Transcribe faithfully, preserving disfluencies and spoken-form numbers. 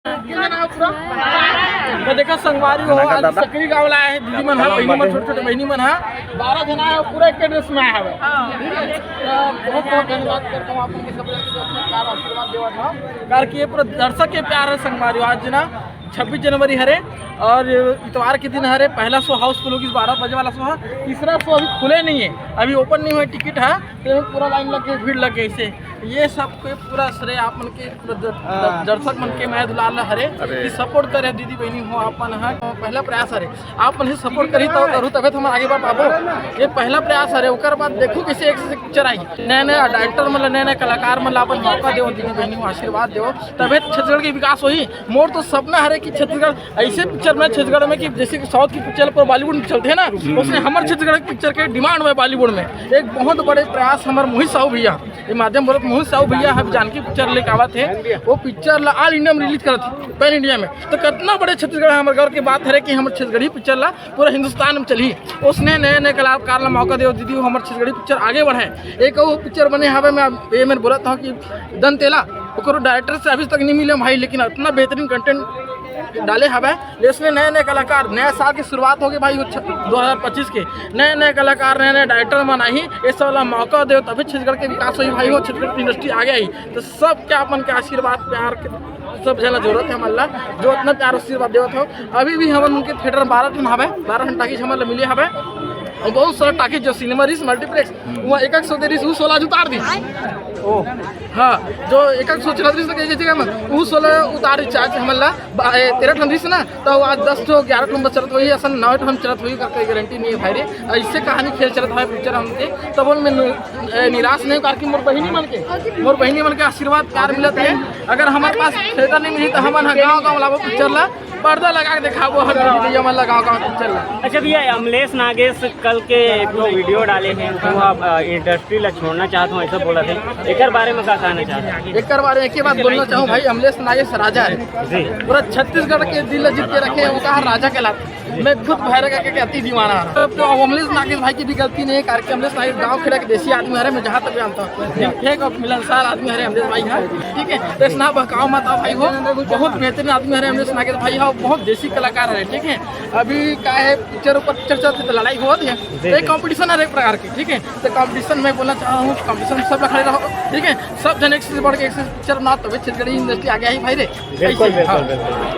तो देखा संगवारी हो, आज सकरी गाँव ला आए हे दीदी मन हा, बहिनी मन, छोटे छोटे बहिनी मन हा, बारह झन आए हे, पूरा एक ड्रेस में आए हवे। ठीक है? तो बहुत बहुत धन्यवाद करता हूँ आप लोग के सब लोग के जो अपना प्यार आशीर्वाद देवत हो, कारण कि ये पूरा दर्शक के प्यार है संगवारी हो। आज ना छब्बीस जनवरी हरे और इतवार के दिन हरे, पहला शो हाउसफुल होगी, बारह बजे वाला शो है, तीसरा शो अभी खुले नहीं है, अभी ओपन नहीं हुआ टिकट है, तो पूरा लाइन लग गई, भीड़ लग गई से। ये सब के पूरा श्रेय आप मन के, पूरा दर-, हाँ। दर्शक मन के, मैं दुलार ला हरे अरे। कि सपोर्ट करे दीदी बहिनी हो, आप मन ह पहला प्रयास हरे, आप मन ही सपोर्ट करी तो करू, तबे तो हम आगे बढ़ पाबो। ये पहला प्रयास हरे, ओकर बाद देखो कैसे एक से एक पिक्चर आई, नया नया डायरेक्टर मन ला, नया नया कलाकार मन ला अपन मौका देवो दीदी बहिनी हो, आशीर्वाद देवो, तबे छत्तीसगढ़ के विकास होही। मोर तो सपना हरे कि छत्तीसगढ़ ऐसे पिक्चर में, छत्तीसगढ़ में कि जैसे कि साउथ की पिक्चर पर बॉलीवुड में चलते हैं ना, उसने हमर छत्तीसगढ़ की पिक्चर के डिमांड हुआ है बॉलीवुड में। एक बहुत बड़े प्रयास हमर मोहित साहू भैया, ये माध्यम बोलत मोहित साहू भैया हम जानकी पिक्चर लेके आवत है, वो पिक्चर ला ऑल इंडिया में रिलीज करत है, पैन इंडिया में। तो कितना बड़े छत्तीसगढ़ है, हमर गर्व की बात है कि हमर छत्तीसगढ़ी पिक्चर ला पूरा हिंदुस्तान में चली। उसने नए नए कलाकार ला मौका देवो दीदी, हमर छत्तीसगढ़ी पिक्चर आगे बढ़े। एक वो पिक्चर बने हवे, मैं ये मैं बोलत हूँ कि दंतेला, ओकरो डायरेक्टर से अभी तक नहीं मिले भाई, लेकिन इतना बेहतरीन कंटेंट डाले हवे। इसमें नए नए कलाकार, नया साल की शुरुआत होगी भाई, वो छ-, दो हज़ार पच्चीस के नए नए कलाकार, नए नए डायरेक्टर मन आही, ये सब ला मौका देवो तभी छत्तीसगढ़ के विकास होही भाई हो, छत्तीसगढ़ की इंडस्ट्री आगे आई। तो सब क्या अपन के आशीर्वाद प्यार के सब जना जरूरत है हमन ला, जो इतना प्यार आशीर्वाद देवत हो। अभी भी हमन उनके थिएटर बारह ठन हवे, बारह ठन टाकीज हमन ला मिले हवे, और बहुत सारा टाकीज जो सिनेमा रिस मल्टीप्लेक्स वहाँ एक एक सौ दे रिस, वो सोलह आज उतार दी। ओ। हाँ, जो एक एक सौ चलत रिस ना, कहे जैसे हम, वो सोलह उतार रिस चार्ज हमन ला, बा-, ए, तेरह ठन रिस ना, तो आज दस ठो, ग्यारह ठन बस चलत होही, असन नौ ठन चलत होही, करके गारंटी नहीं है भाई रे। ऐसे कहानी खेल चलत है पिक्चर हमके, तब मैं नि-, ए, निराश नहीं हूँ, कारण कि मोर बहिनी मन के, मोर बहिनी मन के आशीर्वाद प्यार मिलत है। अगर हमारे पास थिएटर नहीं मिली तो हमन ह गाँव गाँव लाबो पिक्चर ला, पर्दा लगा के दिखाबो हर दीदी भैया मन ला गाँव गाँव पिक्चर ला। अच्छा भैया, अमलेश नागेश कल के एक ठो वीडियो डाले हैं, वो आप, अ, इंडस्ट्री ला छोड़ना चाहत हो, ऐसा बोला थे, एकर बारे में का कहना चाहत हो? एकर बारे में एक ही बात बोलना चाहूँ भाई, अमलेश नागेश राजा है। जी। पूरा छत्तीसगढ़ के दिल ला जीत के रखे हैं, वो कहा राजा कहलाते। मैं खुद भैरा काका के अति दीवाना हूँ। तो अमलेश नागेश भाई की भी गलती नहीं है, कारण कि अमलेश नागेश गाँव खेड़ा के देसी आदमी हरे, मैं जहाँ तक जानता हूँ, दिल फेंक और मिलनसार आदमी हरे अमलेश भाई है, ठीक है। तो इसना बहकाओ मत आओ भाई हो, बहुत बेहतरीन आदमी हरे अमलेश नागेश भाई हो, बहुत देसी कलाकार हरे, ठीक है। अभी का है, पिक्चर ऊपर पिक्चर चलते तो लड़ाई होत है, तो एक कंपटीशन हर एक प्रकार की, ठीक है। तो कंपटीशन मैं बोलना चाह रहा हूँ, कंपटीशन सब खड़े रहो, ठीक है। सब जन एक से बढ़ के एक से पिक्चर बनाओ, तभी छत्तीसगढ़ी इंडस्ट्री आगे आई भाई रे। बिल्कुल, ऐसे, बिल्कुल, हाँ। बिल्कुल।